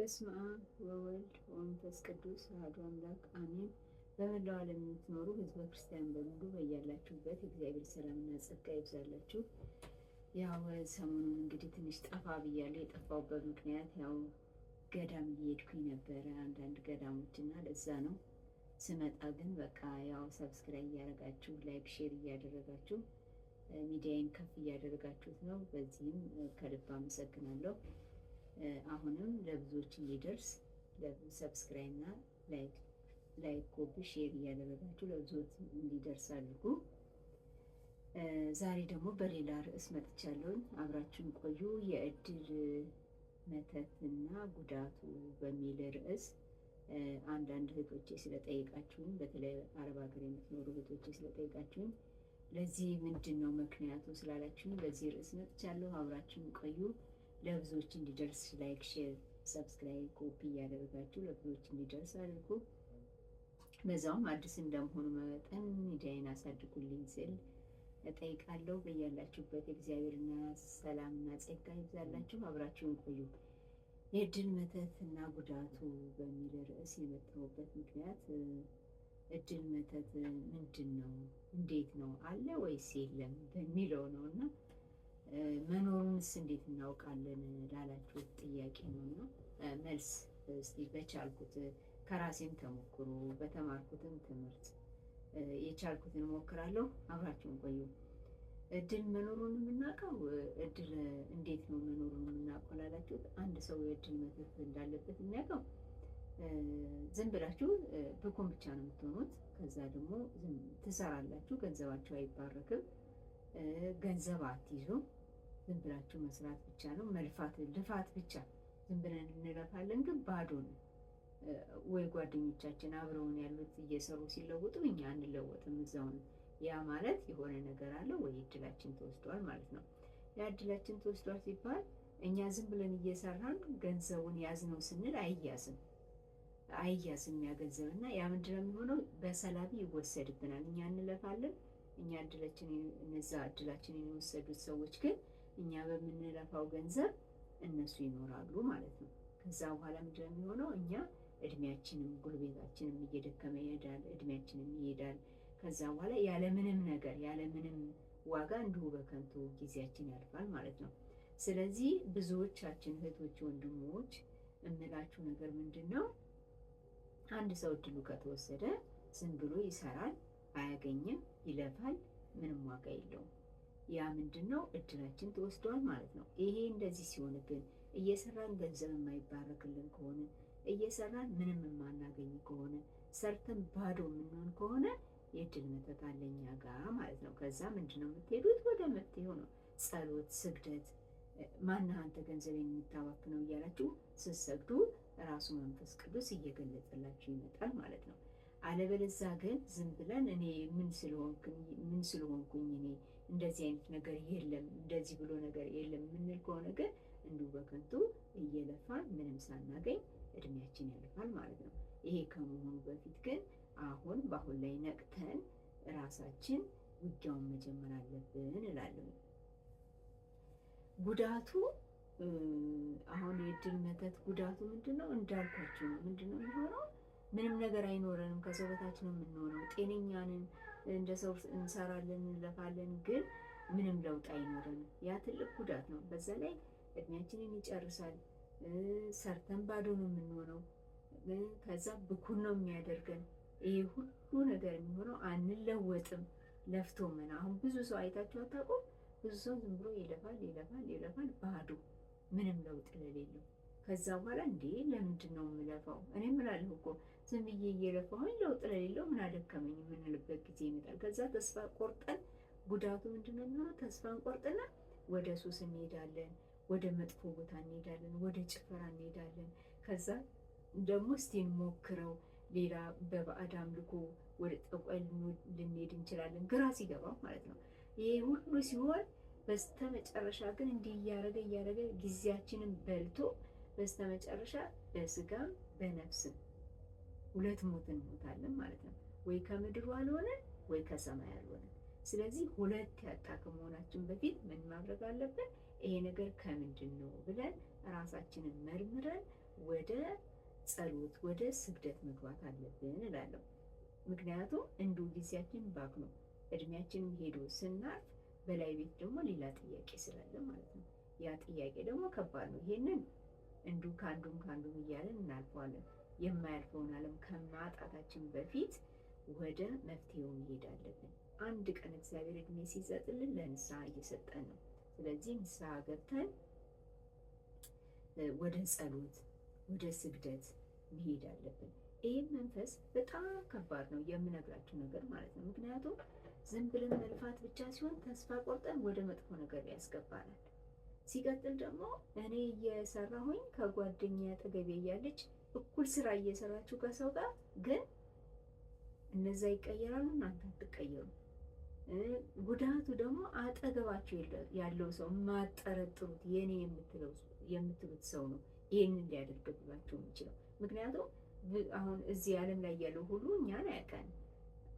በስመ አብ ወወልድ ወመንፈስ ቅዱስ አሐዱ አምላክ አሜን። በመላው ዓለም የምትኖሩ ሕዝበ ክርስቲያን በሙሉ በያላችሁበት እግዚአብሔር ሰላምና ጸጋ ይብዛላችሁ። ያው ሰሞኑን እንግዲህ ትንሽ ጠፋ ብያለሁ። የጠፋሁበት ምክንያት ያው ገዳም እየሄድኩኝ ነበረ፣ አንዳንድ ገዳሞች እና ለዛ ነው። ስመጣ ግን በቃ ያው subscribe እያደረጋችሁ like፣ share እያደረጋችሁ ሚዲያዬን ከፍ እያደረጋችሁት ነው። በዚህም ከልብ አመሰግናለሁ። አሁንም ለብዙዎች እንዲደርስ subscribe እና like copy share እያደረጋችሁ ለብዙዎች እንዲደርስ አድርጉ። ዛሬ ደግሞ በሌላ ርዕስ መጥቻለሁኝ። አብራችሁን ቆዩ። የእድል መተትና ጉዳቱ በሚል ርዕስ አንዳንድ እህቶቼ ስለጠየቃችሁኝ፣ በተለይ አረብ ሀገር የምትኖሩ እህቶቼ ስለጠየቃችሁኝ ለዚህ ምንድን ነው ምክንያቱ ስላላችሁኝ በዚህ ርዕስ መጥቻለሁ። አብራችሁን ቆዩ። ለብዙዎች እንዲደርስ like፣ share፣ subscribe፣ copy እያደረጋችሁ ለብዙዎች እንዲደርስ አድርጉ። በዛውም አዲስ እንደመሆኑ መጠን ሚዲያዬን አሳድጉልኝ ስል እጠይቃለሁ። በያላችሁበት እግዚአብሔርና ሰላምና ጸጋ ይብዛላችሁ። አብራችሁን ቆዩ። የእድል መተት እና ጉዳቱ በሚል ርዕስ የመጣሁበት ምክንያት እድል መተት ምንድን ነው? እንዴት ነው? አለ ወይስ የለም በሚለው ነው እና መኖሩንስ እንዴት እናውቃለን ላላችሁት ጥያቄ ነው እና መልስ እስቲ በቻልኩት ከራሴም ተሞክሮ በተማርኩትም ትምህርት የቻልኩትን እሞክራለሁ። አብራችሁን ቆዩ። እድል መኖሩን የምናውቀው እድል እንዴት ነው መኖሩን የምናውቀው ላላችሁት፣ አንድ ሰው የእድል መተት እንዳለበት የሚያውቀው ዝም ብላችሁ ብኩን ብቻ ነው የምትሆኑት። ከዛ ደግሞ ትሰራላችሁ፣ ገንዘባችሁ አይባረክም፣ ገንዘብ አትይዙም። ዝም ብላችሁ መስራት ብቻ ነው መልፋት፣ ልፋት ብቻ ዝም ብለን እንለፋለን፣ ግን ባዶ ነው። ወይ ጓደኞቻችን አብረውን ያሉት እየሰሩ ሲለወጡ እኛ አንለወጥም፣ እዛው ነው። ያ ማለት የሆነ ነገር አለ ወይ እድላችን ተወስዷል ማለት ነው። ያ እድላችን ተወስዷል ሲባል እኛ ዝም ብለን እየሰራን ገንዘቡን ያዝነው ስንል አይያዝም አይያዝም ያ ገንዘብ እና ያ ምንድን ነው የሚሆነው? በሰላቢ ይወሰድብናል። እኛ እንለፋለን፣ እኛ እድላችን እነዛ እድላችንን የወሰዱት ሰዎች ግን እኛ በምንለፋው ገንዘብ እነሱ ይኖራሉ ማለት ነው። ከዛ በኋላ ምንድን ነው የሚሆነው? እኛ እድሜያችንም ጉልበታችንም እየደከመ ይሄዳል፣ እድሜያችንም ይሄዳል። ከዛ በኋላ ያለምንም ነገር ያለምንም ዋጋ እንዲሁ በከንቱ ጊዜያችን ያልፋል ማለት ነው። ስለዚህ ብዙዎቻችን እህቶች፣ ወንድሞች እምላችሁ ነገር ምንድን ነው፣ አንድ ሰው እድሉ ከተወሰደ ዝም ብሎ ይሰራል፣ አያገኝም፣ ይለፋል፣ ምንም ዋጋ የለውም። ያ ምንድን ነው እድላችን ተወስዷል ማለት ነው። ይሄ እንደዚህ ሲሆንብን እየሰራን ገንዘብ የማይባረክልን ከሆነ፣ እየሰራን ምንም የማናገኝ ከሆነ፣ ሰርተን ባዶ የምንሆን ከሆነ የእድል መተት አለ እኛ ጋ ማለት ነው። ከዛ ምንድን ነው የምትሄዱት? ወደ መፍትሄው ነው። ጸሎት፣ ስግደት፣ ማነህ አንተ ገንዘብ የምታባክነው እያላችሁ ስትሰግዱ ራሱ መንፈስ ቅዱስ እየገለጸላችሁ ይመጣል ማለት ነው። አለበለዛ ግን ዝም ብለን እኔ ምን ስለሆንኩኝ እኔ እንደዚህ አይነት ነገር የለም እንደዚህ ብሎ ነገር የለም የምንል ከሆነ ግን እንዲሁ በከንቱ እየለፋን ምንም ሳናገኝ እድሜያችን ያልፋል ማለት ነው። ይሄ ከመሆኑ በፊት ግን አሁን በአሁን ላይ ነቅተን ራሳችን ውጊያውን መጀመር አለብን እላለሁ። ጉዳቱ አሁን የእድል መተት ጉዳቱ ምንድን ነው? እንዳልኳችሁ ነው። ምንድን ነው የሚሆነው? ምንም ነገር አይኖረንም። ከሰው በታች ነው የምንሆነው። ጤነኛንን እንደ ሰው እንሰራለን፣ እንለፋለን፣ ግን ምንም ለውጥ አይኖረንም። ያ ትልቅ ጉዳት ነው። በዛ ላይ እድሜያችንን ይጨርሳል። ሰርተን ባዶ ነው የምንሆነው። ከዛ ብኩን ነው የሚያደርገን። ይሄ ሁሉ ነገር የሚሆነው አንለወጥም፣ ለፍቶ ምን። አሁን ብዙ ሰው አይታችሁ አታውቁም? ብዙ ሰው ዝም ብሎ ይለፋል ይለፋል ይለፋል፣ ባዶ ምንም ለውጥ ለሌለው። ከዛ በኋላ እንዴ ለምንድን ነው የምለፋው? እኔ እምላለሁ እኮ ዝም ብዬ እየለፋሁኝ ለውጥ ለሌለው ምን አደከመኝ የምንልበት ጊዜ ይመጣል። ከዛ ተስፋ ቆርጠን ጉዳቱ ምንድን ነው የሚሆነው? ተስፋ እንቆርጥና ወደ ሱስ እንሄዳለን፣ ወደ መጥፎ ቦታ እንሄዳለን፣ ወደ ጭፈራ እንሄዳለን። ከዛ ደግሞ እስቲ እንሞክረው ሌላ በባዕድ አምልኮ ወደ ጠንቋይ ልንሄድ እንችላለን። ግራ ሲገባው ማለት ነው። ይሄ ሁሉ ሲሆን በስተመጨረሻ ግን እንዲህ እያደረገ እያደረገ ጊዜያችንን በልቶ በስተመጨረሻ በስጋም በነፍስም ሁለት ሞት እንሞታለን ማለት ነው። ወይ ከምድሩ አልሆነን ወይ ከሰማይ አልሆነን። ስለዚህ ሁለት ያጣ ከመሆናችን በፊት ምን ማድረግ አለብን? ይሄ ነገር ከምንድን ነው ብለን ራሳችንን መርምረን ወደ ጸሎት ወደ ስግደት መግባት አለብን እላለሁ። ምክንያቱም እንዲሁ ጊዜያችን ባክኖ እድሜያችንም ሄዶ ስናርፍ በላይ ቤት ደግሞ ሌላ ጥያቄ ስላለ ማለት ነው። ያ ጥያቄ ደግሞ ከባድ ነው። ይሄንን እንዲሁ ከአንዱም ከአንዱም እያለን እናልፈዋለን። የማያልፈውን ዓለም ከማጣታችን በፊት ወደ መፍትሄው መሄድ አለብን። አንድ ቀን እግዚአብሔር እድሜ ሲሰጥልን ለንስሐ እየሰጠን ነው። ስለዚህ ንስሐ ገብተን ወደ ጸሎት ወደ ስግደት መሄድ አለብን። ይህም መንፈስ በጣም ከባድ ነው የምነግራችሁ ነገር ማለት ነው። ምክንያቱም ዝም ብለን መልፋት ብቻ ሲሆን ተስፋ ቆርጠን ወደ መጥፎ ነገር ያስገባናል። ሲቀጥል ደግሞ እኔ እየሰራሁኝ ከጓደኛ አጠገቤ እያለች እኩል ስራ እየሰራችሁ ከሰው ጋር ግን እነዛ ይቀየራሉ፣ እናንተ አትቀየሩ። ጉዳቱ ደግሞ አጠገባችሁ ያለው ሰው የማጠረጥሩት የኔ የምትሉት ሰው ነው ይህንን ሊያደርግባችሁ የሚችለው። ምክንያቱም አሁን እዚህ ዓለም ላይ ያለው ሁሉ እኛን አያውቀንም።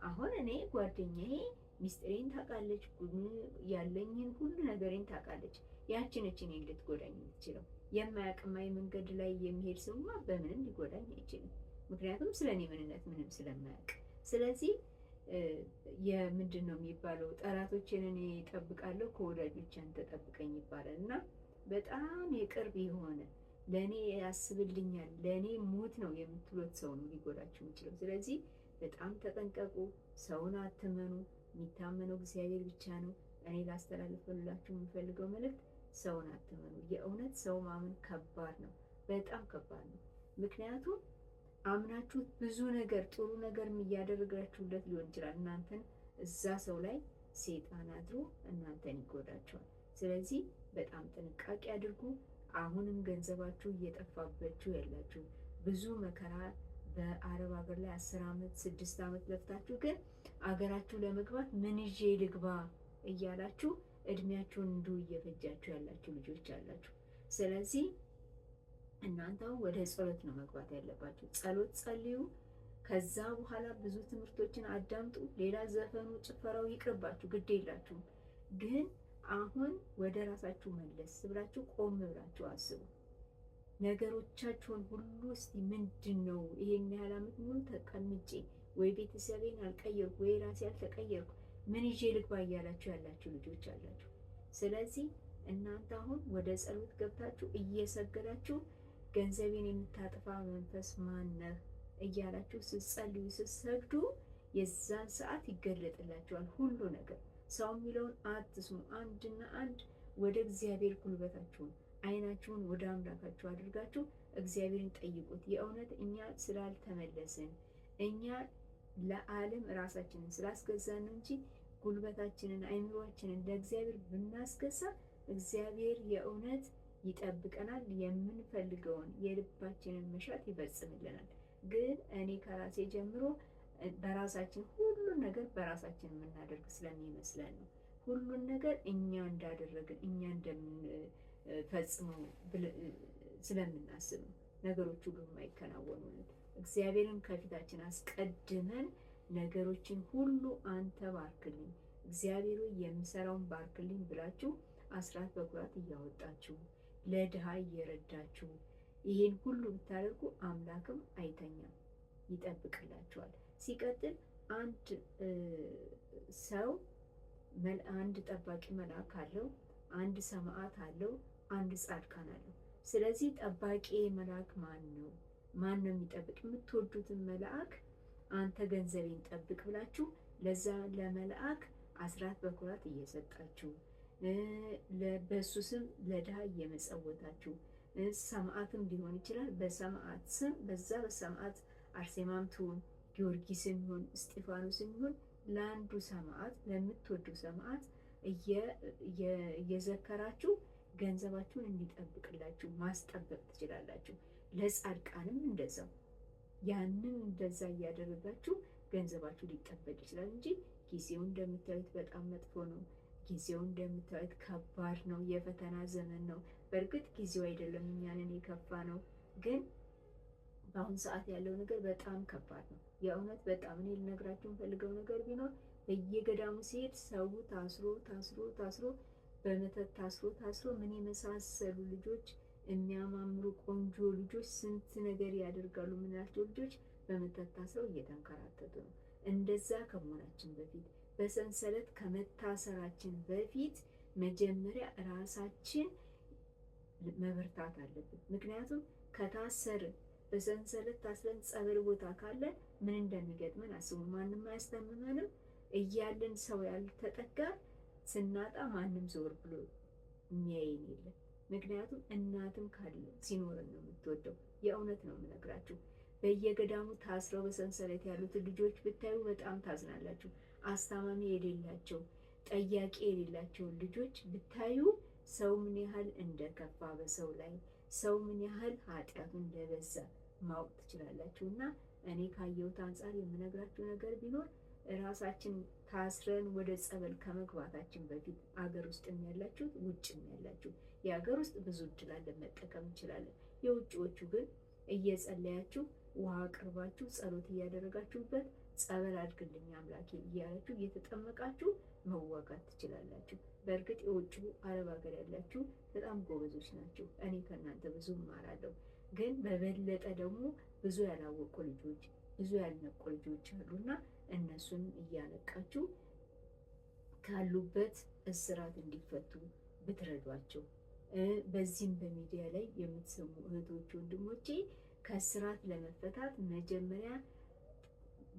አሁን እኔ ጓደኛዬ ሚስጥሬን ታውቃለች፣ ያለኝን ሁሉ ነገሬን ታውቃለች። ያችን እችን ልትጎዳኝ የምትችለው የማያውቅማ መንገድ ላይ የሚሄድ ሰውማ በምንም ሊጎዳኝ አይችልም። ምክንያቱም ስለ እኔ ምንነት ምንም ስለማያውቅ። ስለዚህ የምንድን ነው የሚባለው ጠላቶችን እኔ እጠብቃለሁ ከወዳጆች አንተ ጠብቀኝ ይባላል። እና በጣም የቅርብ የሆነ ለእኔ ያስብልኛል፣ ለእኔ ሞት ነው የምትሉት ሰው ነው ሊጎዳችሁ የሚችለው። ስለዚህ በጣም ተጠንቀቁ። ሰውን አትመኑ። የሚታመነው እግዚአብሔር ብቻ ነው። እኔ ላስተላልፍላችሁ የምፈልገው መልእክት ሰውን አትመኑ። የእውነት ሰው ማመን ከባድ ነው፣ በጣም ከባድ ነው። ምክንያቱም አምናችሁት ብዙ ነገር ጥሩ ነገር እያደረጋችሁለት ሊሆን ይችላል። እናንተን እዛ ሰው ላይ ሴጣን አድሮ እናንተን ይጎዳቸዋል። ስለዚህ በጣም ጥንቃቄ አድርጉ። አሁንም ገንዘባችሁ እየጠፋባችሁ ያላችሁ ብዙ መከራ በአረብ ሀገር ላይ 10 ዓመት 6 ዓመት ለፍታችሁ ግን አገራችሁ ለመግባት ምን ይዤ ልግባ እያላችሁ እድሜያችሁን እንዲሁ እየፈጃችሁ ያላችሁ ልጆች አላችሁ። ስለዚህ እናንተ ወደ ጸሎት ነው መግባት ያለባችሁ። ጸሎት ጸልዩ። ከዛ በኋላ ብዙ ትምህርቶችን አዳምጡ። ሌላ ዘፈኑ፣ ጭፈራው ይቅርባችሁ፣ ግድ የላችሁም። ግን አሁን ወደ ራሳችሁ መለስ ብላችሁ ቆም ብላችሁ አስቡ። ነገሮቻችሁን ሁሉ እስቲ ምንድን ነው ይሄን ያህል ዓመት ሙሉ ተቀምጬ ወይ ቤተሰቤን አልቀየርኩ ወይ ራሴ አልተቀየርኩ ምን ይዤ ልግባ እያላችሁ ያላችሁ ልጆች አላችሁ። ስለዚህ እናንተ አሁን ወደ ጸሎት ገብታችሁ እየሰገዳችሁ ገንዘቤን የምታጠፋ መንፈስ ማነህ እያላችሁ ስትጸልዩ ስትሰግዱ የዛን ሰዓት ይገለጥላችኋል ሁሉ ነገር። ሰው የሚለውን አትስሙ። አንድና አንድ ወደ እግዚአብሔር ጉልበታችሁን አይናችሁን ወደ አምላካችሁ አድርጋችሁ እግዚአብሔርን ጠይቁት። የእውነት እኛ ስላልተመለስን እኛ ለዓለም ራሳችንን ስላስገዛን እንጂ ጉልበታችንን አይምሯችንን ለእግዚአብሔር ብናስገዛ እግዚአብሔር የእውነት ይጠብቀናል። የምንፈልገውን የልባችንን መሻት ይፈጽምልናል። ግን እኔ ከራሴ ጀምሮ በራሳችን ሁሉን ነገር በራሳችን የምናደርግ ስለሚመስለን ነው። ሁሉን ነገር እኛ እንዳደረግን እኛ እንደምንፈጽመው ስለምናስብ ነው ነገሮች ሁሉ የማይከናወኑልን። እግዚአብሔርን ከፊታችን አስቀድመን ነገሮችን ሁሉ አንተ ባርክልኝ፣ እግዚአብሔር ሆይ የምሰራውን ባርክልኝ ብላችሁ አስራት በኩራት እያወጣችሁ ለድሃ እየረዳችሁ ይህን ሁሉ ብታደርጉ አምላክም አይተኛም፣ ይጠብቅላችኋል። ሲቀጥል አንድ ሰው አንድ ጠባቂ መልአክ አለው፣ አንድ ሰማዕት አለው፣ አንድ ጻድቃን አለው። ስለዚህ ጠባቂ መልአክ ማን ነው? ማን ነው የሚጠብቅ? የምትወዱትን መልአክ አንተ ገንዘቤን ጠብቅ ብላችሁ ለዛ ለመልአክ አስራት በኩራት እየሰጣችሁ በእሱ ስም ለድሃ እየመጸወታችሁ ሰማዕትም ሊሆን ይችላል። በሰማዕት ስም በዛ በሰማዕት አርሴማም ትሁን ጊዮርጊስም ይሁን እስጢፋኖስም ይሁን ለአንዱ ሰማዕት ለምትወዱ ሰማዕት እየዘከራችሁ ገንዘባችሁን እንዲጠብቅላችሁ ማስጠበቅ ትችላላችሁ። ለጻድቃንም እንደዛው ያንን እንደዛ እያደረጋችሁ ገንዘባችሁ ሊጠበቅ ይችላል እንጂ ጊዜው እንደምታዩት በጣም መጥፎ ነው። ጊዜው እንደምታዩት ከባድ ነው። የፈተና ዘመን ነው። በእርግጥ ጊዜው አይደለም እኛንን የከፋ ነው፣ ግን በአሁን ሰዓት ያለው ነገር በጣም ከባድ ነው። የእውነት በጣም እኔ ልነግራችሁ የምፈልገው ነገር ቢኖር በየገዳሙ ሲሄድ ሰው ታስሮ ታስሮ ታስሮ በመተት ታስሮ ታስሮ ምን የመሳሰሉ ልጆች የሚያማምሩ ቆንጆ ልጆች ስንት ነገር ያደርጋሉ የምንላቸው ልጆች በመተት ታስረው እየተንከራተቱ ነው። እንደዛ ከመሆናችን በፊት፣ በሰንሰለት ከመታሰራችን በፊት መጀመሪያ ራሳችን መበርታት አለብን። ምክንያቱም ከታሰርን፣ በሰንሰለት ታስረን ጸበል ቦታ ካለን ምን እንደሚገጥመን አስቡ። ማንም አያስታምመንም፣ እያለን ሰው ያልተጠጋ ስናጣ ማንም ዞር ብሎ የሚያየን የለም። ምክንያቱም እናትም ካለ ሲኖረን ነው የምትወደው። የእውነት ነው የምነግራችሁ። በየገዳሙ ታስረው በሰንሰለት ያሉትን ልጆች ብታዩ በጣም ታዝናላችሁ። አስታማሚ የሌላቸው፣ ጠያቂ የሌላቸውን ልጆች ብታዩ ሰው ምን ያህል እንደከፋ፣ በሰው ላይ ሰው ምን ያህል ኃጢአቱ እንደበዛ ማወቅ ትችላላችሁ። እና እኔ ካየሁት አንጻር የምነግራችሁ ነገር ቢኖር ራሳችን ታስረን ወደ ጸበል ከመግባታችን በፊት አገር ውስጥም ያላችሁት ውጭም ያላችሁ፣ የሀገር ውስጥ ብዙ እድል አለን፣ መጠቀም እንችላለን። የውጭዎቹ ግን እየጸለያችሁ፣ ውሃ አቅርባችሁ፣ ጸሎት እያደረጋችሁበት፣ ጸበል አድርግልኝ አምላኬ እያላችሁ እየተጠመቃችሁ መዋጋት ትችላላችሁ። በእርግጥ የውጭ አረብ ሀገር ያላችሁ በጣም ጎበዞች ናቸው። እኔ ከእናንተ ብዙ እማራለሁ። ግን በበለጠ ደግሞ ብዙ ያላወቁ ልጆች፣ ብዙ ያልነቁ ልጆች አሉና እነሱን እያነቃችሁ ካሉበት እስራት እንዲፈቱ ብትረዷቸው፣ በዚህም በሚዲያ ላይ የምትሰሙ እህቶች ወንድሞቼ፣ ከእስራት ለመፈታት መጀመሪያ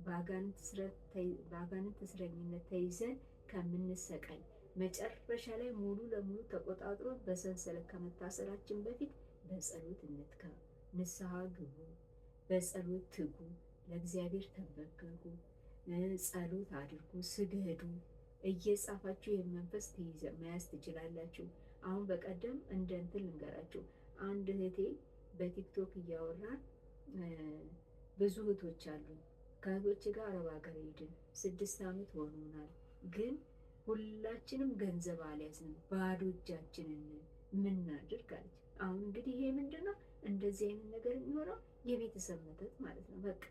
በአጋንንት እስረኝነት ተይዘን ከምንሰቃይ፣ መጨረሻ ላይ ሙሉ ለሙሉ ተቆጣጥሮ በሰንሰለት ከመታሰራችን በፊት በጸሎት እንትጋ፣ ንስሐ ግቡ፣ በጸሎት ትጉ፣ ለእግዚአብሔር ተንበርከኩ፣ ጸሎት አድርጉ፣ ስገዱ። እየጻፋችሁ የመንፈስ መያዝ ትችላላችሁ። አሁን በቀደም እንደ እንትን ልንገራችሁ። አንድ እህቴ በቲክቶክ እያወራን፣ ብዙ እህቶች አሉ። ከእህቶች ጋር አረብ ሀገር ሄድን። 6 ዓመት ሆኖናል። ግን ሁላችንም ገንዘብ አልያዝንም፣ ባዶ እጃችንን ምናድርግ አለች። አሁን እንግዲህ ይሄ ምንድን ነው? እንደዚህ አይነት ነገር የሚሆነው የቤተሰብ መተት ማለት ነው። በቃ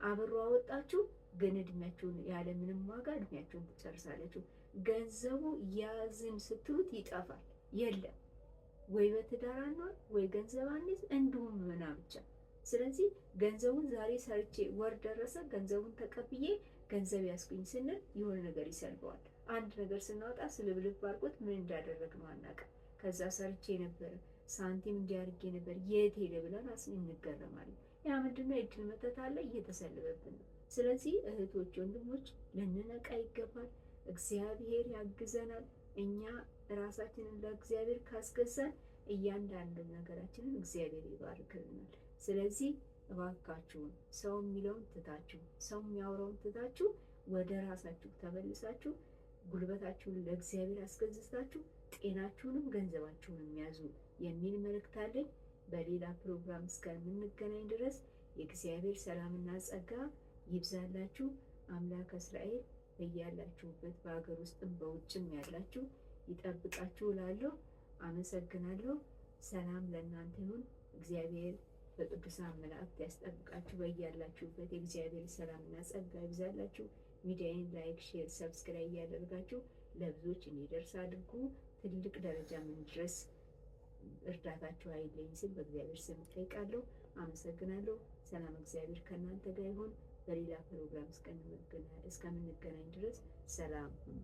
አብሮ አወጣችሁ፣ ግን እድሜያችሁን ያለ ምንም ዋጋ እድሜያችሁን ትጨርሳላችሁ። ገንዘቡ ያዝን ስትሉት ይጠፋል። የለም፣ ወይ በትዳር አንሆን፣ ወይ ገንዘብ አንይዝ፣ እንዲሁም ምና ብቻ። ስለዚህ ገንዘቡን ዛሬ ሰርቼ ወር ደረሰ ገንዘቡን ተቀብዬ ገንዘብ ያስኩኝ ስንል የሆነ ነገር ይሰልበዋል። አንድ ነገር ስናወጣ ስልብልብ አድርጎት ምን እንዳደረግነው አናውቅም። ከዛ ሰርቼ ነበረ፣ ሳንቲም እንዲያርጌ ነበር፣ የት ሄደ ብለን እንገረማለን። ያ ምንድነው? የእድል መተት አለ፣ እየተሰለበብን ነው። ስለዚህ እህቶች፣ ወንድሞች ልንነቃ ይገባል። እግዚአብሔር ያግዘናል። እኛ ራሳችንን ለእግዚአብሔር ካስገዛን እያንዳንዱ ነገራችንን እግዚአብሔር ይባርክልናል። ስለዚህ እባካችሁን ሰው የሚለውን ትታችሁ፣ ሰው የሚያወራውን ትታችሁ፣ ወደ ራሳችሁ ተመልሳችሁ ጉልበታችሁን ለእግዚአብሔር አስገዝታችሁ ጤናችሁንም ገንዘባችሁንም ያዙ የሚል መልእክት አለኝ። በሌላ ፕሮግራም እስከምንገናኝ ድረስ የእግዚአብሔር ሰላምና ጸጋ ይብዛላችሁ። አምላክ እስራኤል በያላችሁበት በሀገር ውስጥም በውጭም ያላችሁ ይጠብቃችሁ እላለሁ። አመሰግናለሁ። ሰላም ለእናንተ ይሁን። እግዚአብሔር በቅዱሳን መላእክት ያስጠብቃችሁ። በያላችሁበት የእግዚአብሔር ሰላምና ጸጋ ይብዛላችሁ። ሚዲያዬን like፣ share፣ subscribe እያደረጋችሁ ለብዙዎች እንዲደርስ አድርጉ። ትልቅ ደረጃ እንድረስ እርዳታችሁ አይለየኝ ስል በእግዚአብሔር ስም እጠይቃለሁ። አመሰግናለሁ። ሰላም እግዚአብሔር ከእናንተ ጋር ይሁን። በሌላ ፕሮግራም እስከምንገናኝ ድረስ ሰላም ሁኑ።